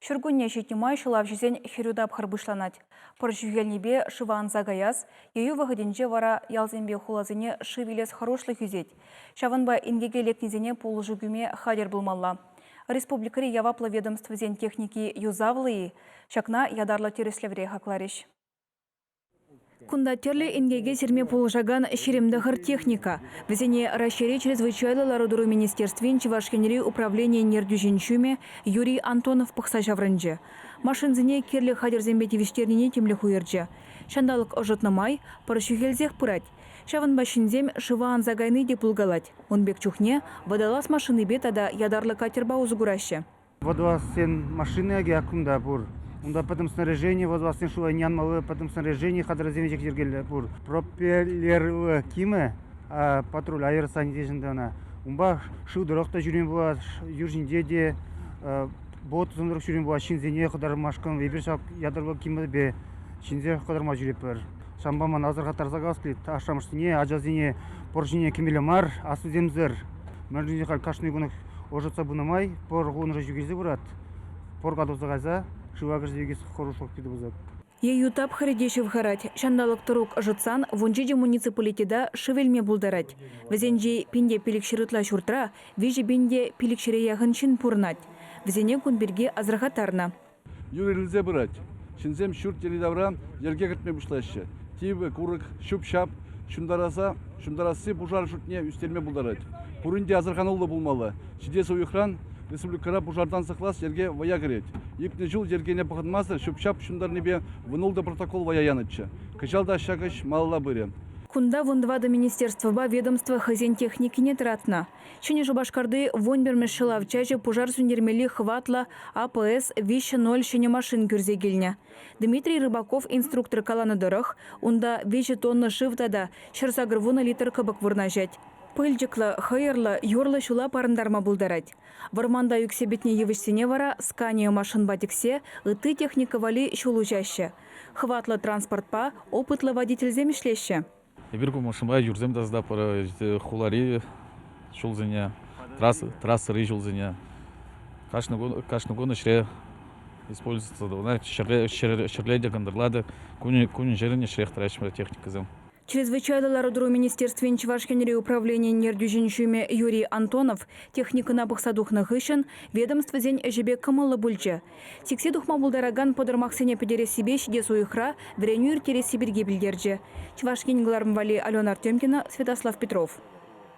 Ҫуркунне ҫитнӗ май ҫӑлавҫӑсен хӗрӳ тапхӑр пуҫланать. Пӑр ҫӳхелнипе шыва анса каяс, ейӳ вӑхӑтӗнче вара ялсемпе хуласене шыв илес хӑрушлӑх ӳсет. Ҫавӑнпа инкеке лекнисене пулӑшу кӳме хатӗр пулмалла. Республикӑри яваплӑ ведомствӑсен техники юсавлӑ-и? Ҫакна ятарлӑ тӗрӗслевре хакларӗҫ. Кунта тӗрлӗ инкеке сирме пулӑшакан 29 техника. Вӗсене Раҫҫейри Чрезвычайлӑ лару-тӑру министерствин Чӑваш Енри управленийӗн ертӳҫин ҫумӗ Юрий Антонов пӑхса ҫаврӑнчӗ. Машинсене кирлӗ хатӗрсемпе тивӗҫтернине тимлӗх уйӑрчӗ. Ҫанталӑк ӑшӑтнӑ май пӑр ҫӳхелсех пырать. Ҫавӑнпа ҫынсем шыва анса кайни те пулкалать. Ун пек чухне водолаз машинипе тата ятарлӑ катерпа усӑ кураҫҫӗ. Водолазсен машини ак кунта пур. Унта пӗтӗм снаряжени, водолазсен шыва янмалли пӗтӗм снаряжени хатӗрӗсем ҫеҫ йӗркеллӗ пур. Пропеллерлӑ кимӗ патруль аэросани теҫҫӗ ӑна. Унпа шыв тӑрӑх та ҫӳреме пулать, юр ҫинче те ботсем тӑрӑх ҫӳреме пулать ҫынсене хӑтармашкӑн. Эпир ҫак ятарлӑ кимӗпе ҫынсене хӑтарма ҫӳретпӗр. Ҫавӑнпа ман асӑрхаттарса калас килет, ашшӗ-амӑшсене, ачасене пӑр ҫине кӗмелле мар, аслисемсӗр. Мӗншӗн тесен халь кашни кунах ӑшӑтса пынӑ май пӑр хунӑшӗ ҫӳхелсе пырать. Пӑр катӑлса кайса шыва кӗрсе ӳкес хӑрушлӑх питӗ пысӑк. Ейӳ тапхӑрӗ те ҫывхарать. Ҫанталӑк тӑрук ӑшӑтсан 17 муниципалитета шыв илме пултарать. Вӗсенчи 1500 ытла ҫуртра 3500-е яхӑн ҫын пурӑнать. Вӗсене кун пирки асӑрхаттарнӑ. Юр ирӗлсе пырать. Ҫынсем ҫурт йӗри-тавра йӗрке кӗртме пуҫлаҫҫӗ. Типӗ курӑк, ҫӳп-ҫап ҫунтараса ҫунтарасси пушар шутне ӳстерме пултарать. Пурин те асӑрхануллӑ пулмалла. Ҫитес уйӑхран республикӑра пушартан сыхлас йӗрке вӑя кӗрет. Иртнӗ ҫул йӗркене пӑхӑнмасӑр ҫӳп-ҫап ҫунтарнипе 16 протокол вӑя янӑччӗ. Кӑҫал та ҫак ӗҫ малалла пырӗ. Кунта 14 министерствӑпа ведомство хӑйсен техникине тӑратнӑ. Ҫӗнӗ Шупашкарти 11-мӗш ҫӑлав чаҫӗ пушар сӳнтермелли хӑватлӑ АПС 3.0 ҫӗнӗ машин кӳрсе килнӗ. Дмитрий Рыбаков инструктор каланӑ тӑрӑх, унта 3 тонна шыв тата 180 литр кӑпӑк вырнаҫать. Пылчӑклӑ, хӑйӑрлӑ, юрлӑ ҫула парӑнтарма пултарать. Вӑрманта ӳксе пӗтнӗ йывӑҫсене вара Скания машинпа тӗксе ытти техника валли ҫул уҫаҫҫӗ. Хӑватлӑ транспортпа опытлӑ водительсем ӗҫлеҫҫӗ. Эпир ку машинпа юрсем тасататпӑр, хулари ҫулсене, трассӑри ҫулсене. Кашни кун, кашни кун ӗҫре использоваться тӑвӑнать. Ҫӗрле те кӑнтӑрла та кунӗн-ҫӗрӗн ӗҫрех тӑраҫҫӗ техникӑсем. Чрезвычайлӑ лару-тӑру министерствин Чӑваш Енри управленийӗн ертӳҫин ҫумӗ Юрий Антонов техникӑна пӑхса тухнӑ хыҫҫӑн ведомствӑсен ӗҫӗпе кӑмӑллӑ пулчӗ. Сиксе тухма пултаракан пӑтӑрмахсене пӗтерессипе ҫитес уйӑхра вӗренӳ ирттересси пирки пӗлтерчӗ. Чӑваш Ен кӑларӑм валли Алена Артемкина, Святослав Петров.